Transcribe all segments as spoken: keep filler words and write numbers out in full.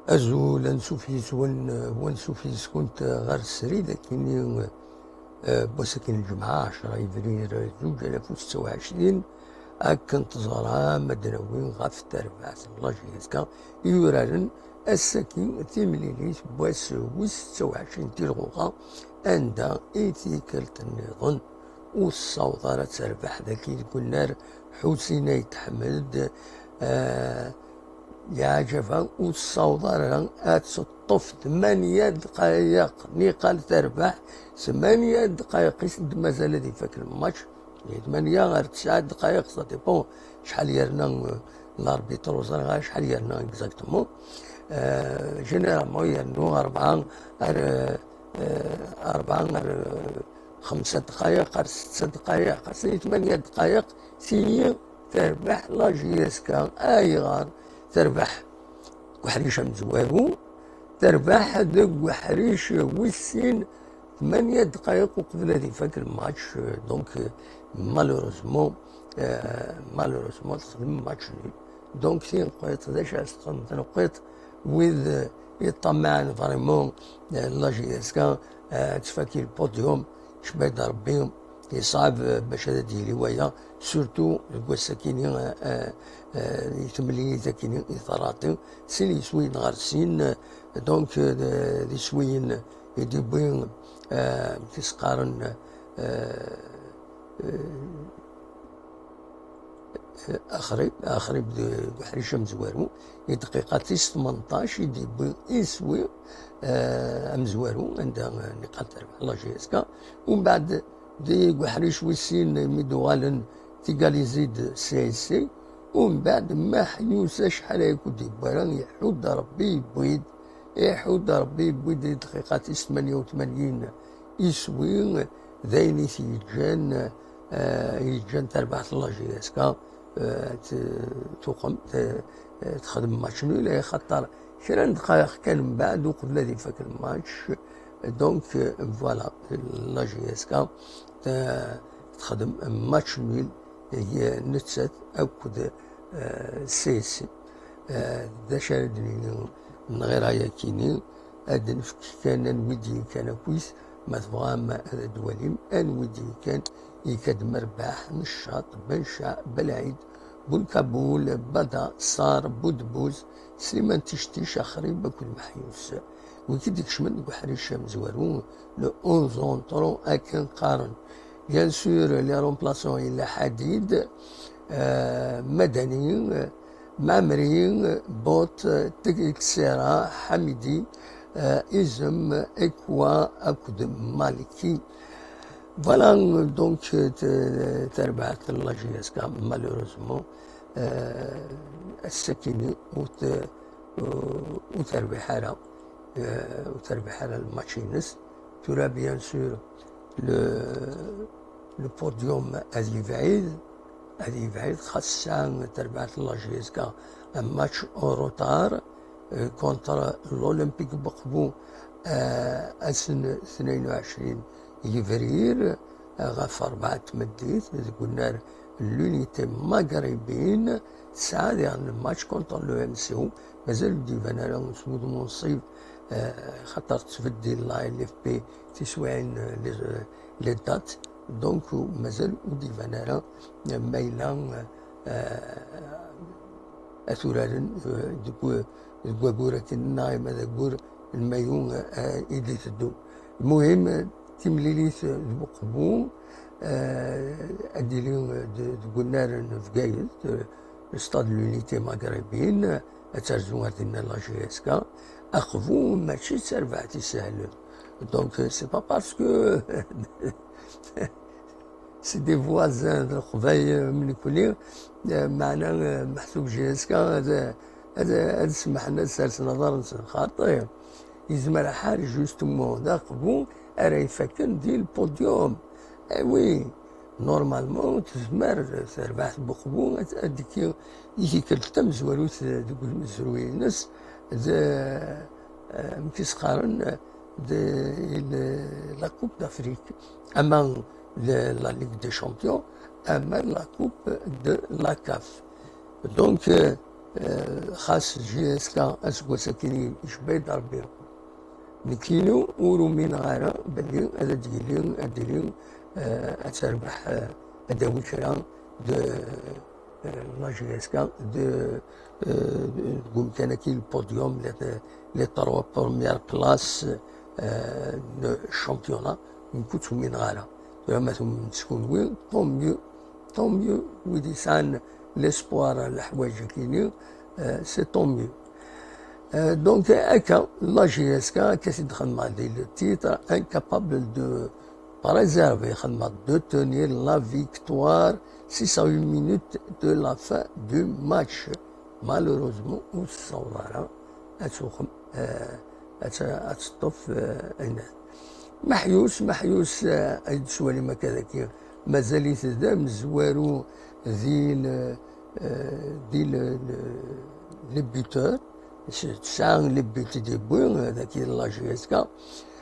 Azul, ansuf yis-wen, wansuf yis-kunt ɣer srid akini, eh, n wass-akin n lǧemɛa, ɛecra yebrir zuǧ alaf u setta u ɛecrin, akken teẓram ad d-nawi ɣef terbaɛt n la J S K i yuraren ass-agi timlilit n wass wis setta u ɛecrin tilɣuɣa, anda i tikkelt nniḍen ur tessaweḍ ara ad terbeḥ dagi deg unnar Ḥusin Ayt Ḥmed, eh, Yeɛjeb-aɣ ur tessaweḍ ara ad teṭṭef tmanya ddqayeq niqal terbeḥ, tmanya ddqayeq i s-d-mazal ad ifak lmatch, di tmanya ar tesɛa ddqayeq, ça dépend acḥal yerna, euh, l'arbitre, ur ẓriɣ ara acḥal yerna exactement. Euh, généralement yernu rebɛa ar, euh, rebɛa ar, euh, xemsa ddqayeq, ar setta ddqayeq, ar tmanya ddqayeq, tili terbeḥ la J S K. Ayɣer terbeḥ deg uḥric amezwaru? Terbeḥ deg uḥric wis sin, tmanya ddqayeq uqbel ad ifak lmatch. Donc, malheureusement, euh, malheureusement, texdem match nul. Donc, tineqqiḍt, d acu ara s-texdem tineqqiḍt? Wid, euh, yeṭṭamaɛen vraiment, euh, la J S K, euh, ad tfak le podium, cbayda Rebbi, yeṣɛeb, euh, bac ad d-yili waya, surtout deg wass-akini, euh, euh, euh, i temlilit akini i terraṭi, sin yiswiyen ɣer sin, euh, donc, euh, d, d iswiyen i d-yewwi, euh, tisqaren, euh, euh, Axrib, axrib deg uḥric amezwaru, i dqiqa tis tmenṭac i d-yewwi iswi, eh, amezwaru, anda, eh, niqal terbeḥ la J S K. Umbeɛd, deg uḥric wis sin, mi d-uɣalen tigalizi-d C S C, umbeɛd Maḥyus acḥal ay akk d-yewwi ara, iḥudd Rebbi yewwi-d, iḥudd Rebbi yewwi-d di dqiqa tis tmanya u tmanyin iswi, d ayen i t-yeǧǧan, eh, yeǧǧan tarbaɛt n la J S K, eh, t-, tuqem, t-, eh, texdem match nul, axaṭer kra n ddqayeq kan mbeɛd uqbel ad ifak lmatch, donc, eh, voilà, la J S K, eh, texdem match nul, eh, nettat akked, eh, C S C. Eh, d acu ara d-nini n ɣir ayakini? Ad d-nefk kan anwi d-yekkan akkit, ma tebɣam ad d-twalim anwi d-yekkan, yekka-d Merbaḥ, Neccaṭ, Bencaɛ, Belɛid, Bunkabul, Bada, Ṣar, Budbuz, Sliman Tictic, Axrib akked Meḥyus. Wi k-id-ikecmen deg uḥric amezwaru, le onze entrants akken qqaren. Bien sûr, les remplaçants, yella Ḥadid, euh, Madani, euh, Mamri, Bot, Teixeira, Hamidi, euh, Izem, Ekwa akked Maliki. Voilà, donc, euh, t-, tarbaɛt n la J S K, malheureusement, euh, ass-akini ur t-, ur terbiḥ ara, euh, ur terbiḥ ara lmatch-ines. Tura, bien sûr, le, le podium ad yebɛid, ad yebɛid, xas tesɛa terbaɛt n la J S K un match en retard, euh, contre l'Olympique Beqbu, euh, ass n tnayen u ɛecrin yebrir, euh, ɣef rebɛa n tmeddit, deg unnar l'Unité Maghrébine, tesɛa diɣen match contre l'O M C O, mazal ur d-iban ara s wudem unṣib, eh, xaṭer tettbeddil la L F P tiswiɛin, eh, les, eh, les dates. Donc, mazal ur d-iban ara, eh, ma yella, eh, ad uraren, eh, deg w-, deg wayyur akken neɣ ma d ayyur n mayu, eh, i d-iteddu. Lmuhim, eh, timlilit, eh, d Buqbu, eh, ad d-tili, eh, d-, deg unnar n Bgayet, eh, le Stade de l'Unité Maghrébine, ad terzu ar dinna la J S K. Aqbu mačči d tarbaɛt isehlen. Donc, c'est pas parce que c'est des voisins d Leqbayel, euh, mnekni, euh, meɛna, euh, meḥsub J S K ad, ad, ad smaḥen ad sersen aḍar-nsen. Xaṭi, yezmer aḥal justement d Aqbu ara ifakken di le podium. Eh oui, Normalement, tezmer terbaɛt n Buqbu ad, ad d-tekki i tikkelt tamezwarut deg umezruy-ines d, eh, amek i s-qqaren, de, de la Coupe d'Afrique, ama de la Ligue des Champions, ama la Coupe de la CAF. Donc, euh, euh, xas J S K aseggas-agi icebba-d Rebbi. Nekkini ur umineɣ ara belli ad d-yili, ad d-yili, euh, ad terbeḥ, euh, ad d-tawi kra de, euh, la J S K de, euh, deg umkan-agi, le podium, les, les trois premières places, euh, de championnat. Nekk ur tt-umineɣ ara. Tura ma tumnem-tt kunwi, tant mieux, tant mieux. Wid yesɛan l'espoir, leḥwayeǧ-agi-ni, euh, c'est tant mieux. Euh, donc, akka, la J S K, qu'est-ce que xedmeɣ di le titre, incapable de préserver, xedmeɣ, de tenir la victoire six à huit minutes de la fin du match. Malheureusement, ur tessaweḍ ara ad tuxem, euh, ad t-, ad teṭṭef, euh, ayen. Meḥyus, Meḥyus, euh, ay d-teswalim akka dagi, mazal-it d amezwaru di le, euh, di le, le, les buteurs. Tesɛa les buts i d-yewwi, euh, dagi la J S K.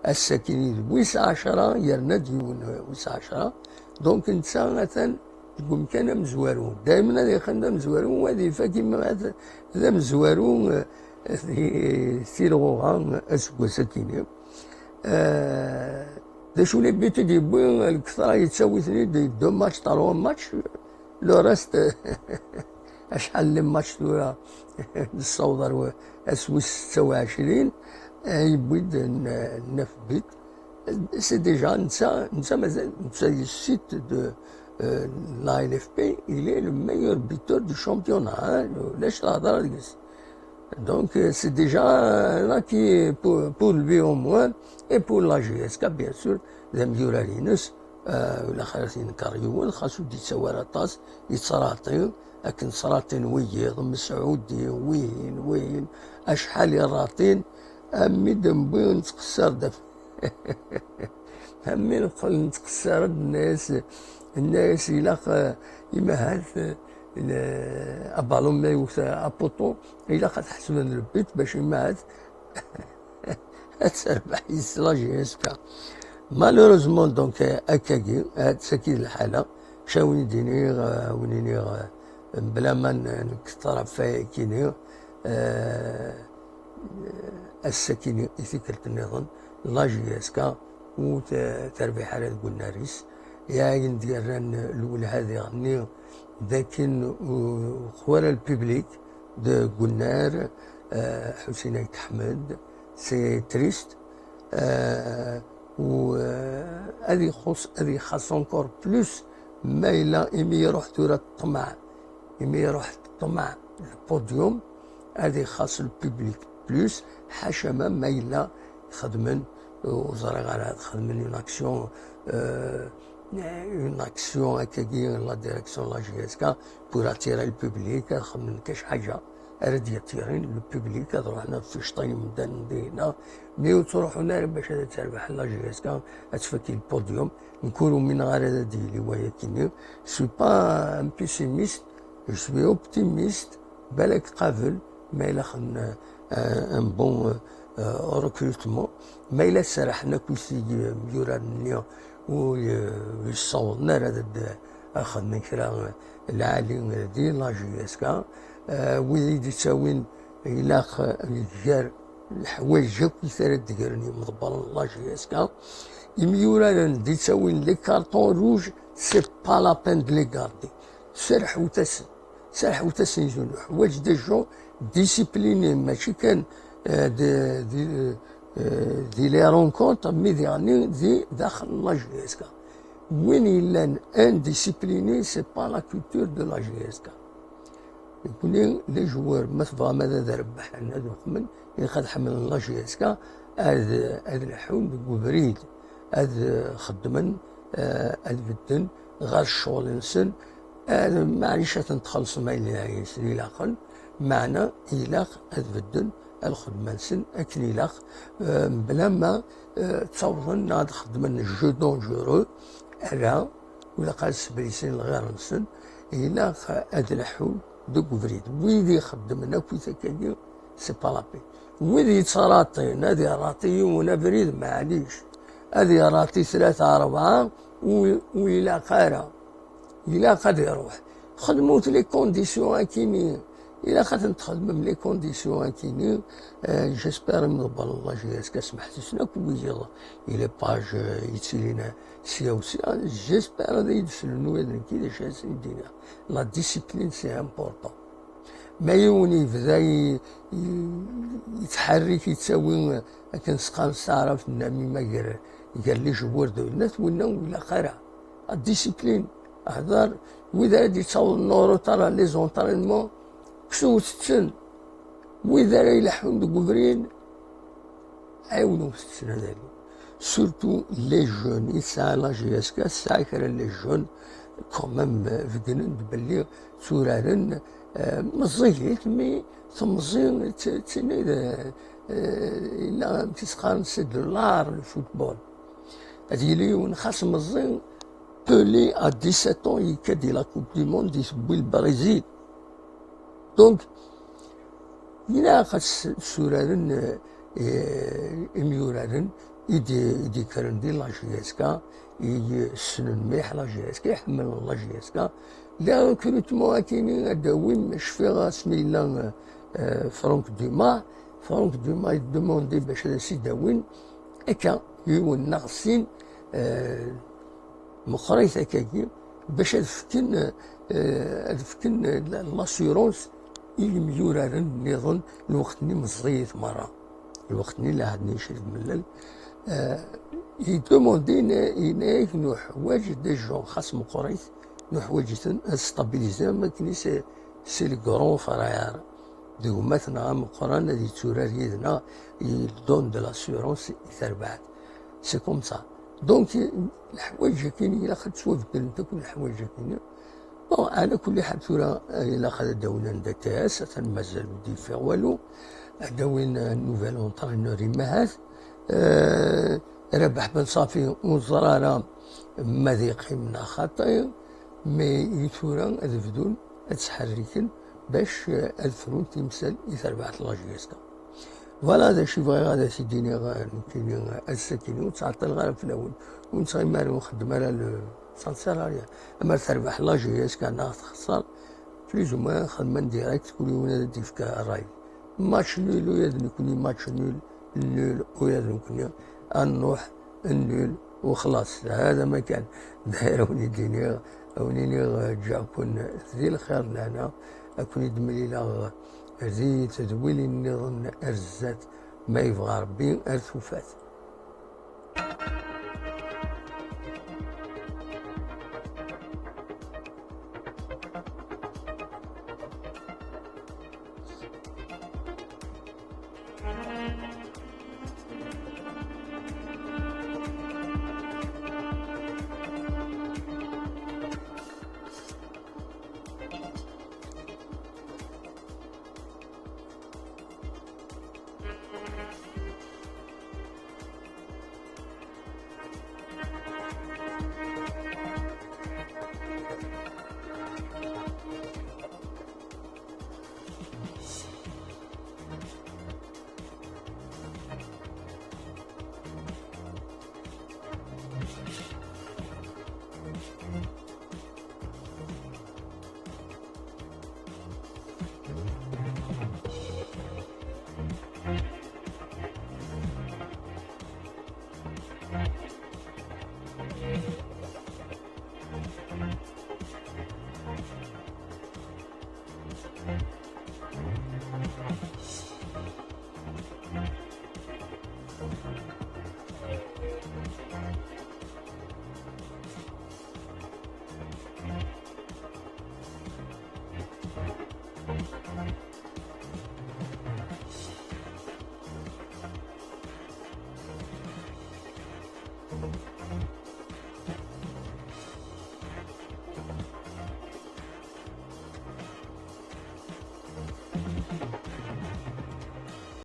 Ass-agi d wis ɛecṛa, yerna-d yiwen, euh, wis ɛecṛa. Donc, netta atan deg umkan amezwaru. Daymen ad yeqqim d amezwaru, ad ifak imrat d amezwaru, eh, di tilɣuɣa aseggas-agi-nni. Eh, d acu les buts i d-yewwi, lketṛa yettawi-ten-id di deux matchs, trois matchs, le reste, acḥal n les matchs tura nessaweḍ ar wa-, ass wis setta u ɛecrin, eh, yewwi-d n-, neuf buts. C'est déjà, netta, netta mazal, netta yessit de, euh, la L F P, il est le meilleur buteur du championnat, hein, ulac lehḍra deg-s. Donc, euh, c'est déjà, euh, là qui est pour, pour lui au moins, et pour la J S K, bien sûr, d amyurar-ines, euh, ulaxir ad t-yenker yiwen, xas ur d-yettawi ara aṭas, yettṛaṭi, akken ttṛaṭin wiyiḍ, Mesɛudi, wihin, wihin, acḥal i ṛaṭin, ami d-newwi nettqessar-d ɣef Am mi neqqel nettqessar-d, nenna-yas, nenna-yas ilaq, eh, imahat, eh, le-, abalun ma yewwet apuṭu, ilaq ad t-ḥesben le but bac imahat ad terbeḥ yes la J S K. Malheureusement, donc, eh, akkagi, eh, d tagi d lḥala. Maca win i d-iniɣ, eh, win iniɣ, eh, bla ma n-, nekter ɣef wayagi-ni, eh, ass-agi-ni i tikkelt nniḍen, la J S K ur t-, terbiḥ ara deg unnar-is. I ayen d-yerran lwelha diɣenni d akken u-, uqwa ara le public deg unnar, eh, Ḥusin Ayt Ḥmed, c'est triste. Eh, u, eh, ad ixuṣ, ad ixaṣ encore plus ma yella imi iruḥ tura ṭṭmeɛ, imi iruḥ ṭṭmeɛ le podium, ad ixaṣ le public plus, ḥaca ma, ma yella xedmen, ur ẓriɣ ara, ad xedmen une action, euh, une action akkagi, la direction de la J S K, pour attirer le public, ad xedmen kac ḥaǧa ara d-yattirin le public, ad ruḥen ad ficeṭin imdanen dinna, mi ur ttruḥun ara bac ad terbeḥ la J S K, ad tfaki le podium. Nekk ur umineɣ ara ad d-yili wayagi-nni. Je suis pas un pessimiste, je suis optimiste. Balak qabel, ma yella xedmen, euh, un bon, euh, recrutement, ma yella serrḥen akk i yimyuraren-nni ur, euh, yessawḍen ara ad, ad xedmen kra, euh, lɛali, euh, di la J S K. Euh, wid i d-ittawin ilaq, euh, gar leḥwayeǧ akk i ara d-gren yimḍebbren n la J S K. Imyuraren d-ittawin les cartons rouges, c'est pas la peine de les garder. Serḥut-asen. Serḥut-asen i leḥwayeǧ, des gens disciplinés, mačči kan, euh, di, di, euh, di les rencontres, mais diɣenni di daxel n la J S K. Win yellan indiscipliné, c'est pas la culture de la J S K. Nekkni, les joueurs, ma tebɣam ad, ad rebḥen, ad uxmen, ilaq ad ḥemmlen la J S K, ad, ad leḥḥun deg ubrid, ad xeddmen, eh, ad bedden ɣer ccɣel-nsen, eh, maɛlic ad ten-txellṣem ayen i sen-ilaqen, meɛna ilaq ad bedden lxedma-nsen akken ilaq, eh, mebla ma, eh, ttawḍen neɣ ad xedmen jeu dangereux, ala, ilaq ad sbrisin lɣir-nsen, ilaq ad leḥḥun deg ubrid. Wid ixeddmen akkit akkagi, c'est pas la peine. Wid yettaraṭin, ad iraṭi yiwen abrid, maɛlic, ad iraṭi tlata, rebɛa, ur, ur ilaq ara. Ilaq ad iruḥ. Xedmut les conditions akini. Ilaq ad tent-txedmem les conditions akini. Euh, j'espère imḍebbren n la J S K smeḥsisen akk wiyiḍ i les pages, euh, yettilin sya u sya. J'espère ad iyi-d-slen ula d nekki d acu ara sen-d-iniɣ. La discipline, c'est important. Ma yiwen yebda i, i, yettḥerrik, yettawi, akken s-qqaren s taɛrabt, namima gar, gar les joueurs de net, winna ur ilaq ara. La discipline. Hder, wid ara d-yettawḍen en retard à les entraînements, ksewt-ten. Wid ara ileḥḥun deg ubrid, ɛiwnet-ten ad alin. Surtout les jeunes, i tesɛa la J S K, tesɛa kra n les jeunes, quand même, euh, beggnen-d belli tturaren, euh, meẓẓiyit, mi temẓi, t-, ttini d, euh, yella amek i s-qqaren, c'est de l'art, le football. Ad yili yiwen xas meẓẓi, Pelé à dix-sept ans yekka-d i la Coupe du Monde, i tewwi le Brésil. Donc, ilaq ad s-, suraren, eh, imyuraren i d-, i d-ikkren di la J S K, i ssnen mliḥ la J S K, i ḥemmlen la J S K. Les recrutements akini ad d-awim, cfiɣ asmi yella, eh, Franck Dumas. Franck Dumas yeddemandi bac ad as-id-awin akka yiwen neɣ sin, eh, meqqrit akkagi, bac ad fken, eh, ad fken la-, l'assurance i yimyuraren nniḍen, lweqt-nni meẓẓiyit merra. Lweqt-nni lɛehd-nni yecrek mellal. Eh, yeddemandi, yenna-, yenna-yak nuḥwaǧ des gens xas meqqrit, nuḥwaǧ-iten ad stabiliser am akken i c'est, c'est le grand frère. D gma-tneɣ ameqqran ad yetturar yid-neɣ, il donne de l'assurance i terbaɛt. C'est comme ça. Donc, leḥwayeǧ-agi ilaq ad ttwabeddlent akk leḥwayeǧ-agi. Bon, ɛla kulli ḥal tura, eh, ilaq ad d-awin anda T S, atan mazal ur d-yeffiɣ walu. Ad d-awin, eh, nouvel entraîneur imahat. Eh, Rabaḥ Ben Safi, ur neẓri ara ma ad yeqqim neɣ xaṭi, mais i tura ad bdun ad ttḥerriken bac, eh, ad frun timsal i terbaɛt n la J S K. Voilà, d acu i bɣiɣ ad as-id-iniɣ, eh, nekkini, eh, ass-akini, ur ttɛeṭṭileɣ ara fell-awen. Ur nettɣimi ara, ur nxeddem ara le, ça ne sert à rien. Amer terbeḥ la J S K neɣ texṣer, plus ou moins xedmen direct, kul yiwen ad d-yefk ṛṛay. Match nul ula d nekkni, match nul, nul ula d nekkni. Ad nruḥ, nul, u xlaṣ. Hada ma kan. Daɣ a wen-id-iniɣ, a wen-iniɣ, eh, ǧǧiɣ-ken di lxir, lehna, a ken-id-mlileɣ di tedwilin nniḍen ar zdat, ma yebɣa Rebbi, ar tufat.